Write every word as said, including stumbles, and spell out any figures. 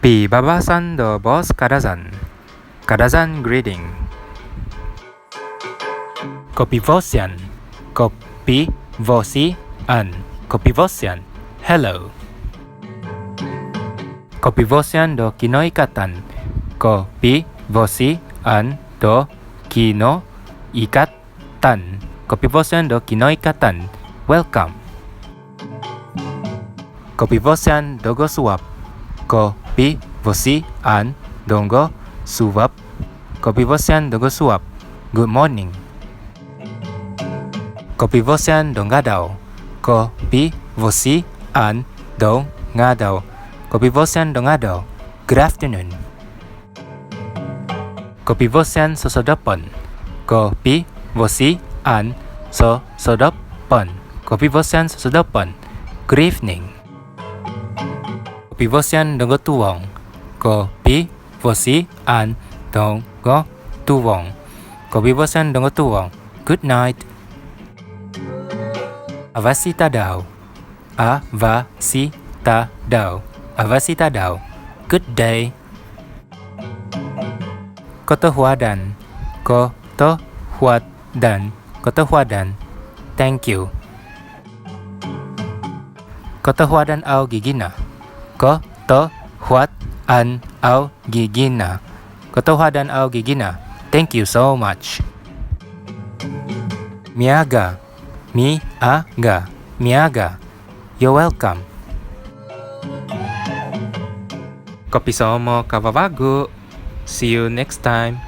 Pibabasan do boos Kadazan. Kadazan greeting. Kopivosian. Kopivosian. Kopivosian. Hello. Kopivosian do kinoikatan. Kopivosian do kinoikatan. Kopivosian do kinoikatan. Welcome. Kopivosian dogo suvab. Kopivosian dogo suvab. Kopivosian dogo suvab. Good morning. Kopivosian do ngadau. Kopivosian do ngadau. Kopivosian do ngadau. Good afternoon. Kopivosian sosodopon. Kopivosian sosodopon. Kopivosian sosodopon. Good evening. Kopivosian dogo tuvong. Kopivosian dogo tuvong. Kopivosian dogo tuvong. Good night. Avasi tadau. Avasi tadau. Avasi tadau. Good day. Kotohuadan. Kotohuadan. Kotohuadan. Thank you. Kotohuadan au gigina. Kotohuadan au gigina. Kotohuadan au gigina. Thank you so much. Miaga. Miaga. Miaga. You're welcome. Kopisomo kavavagu. See you next time.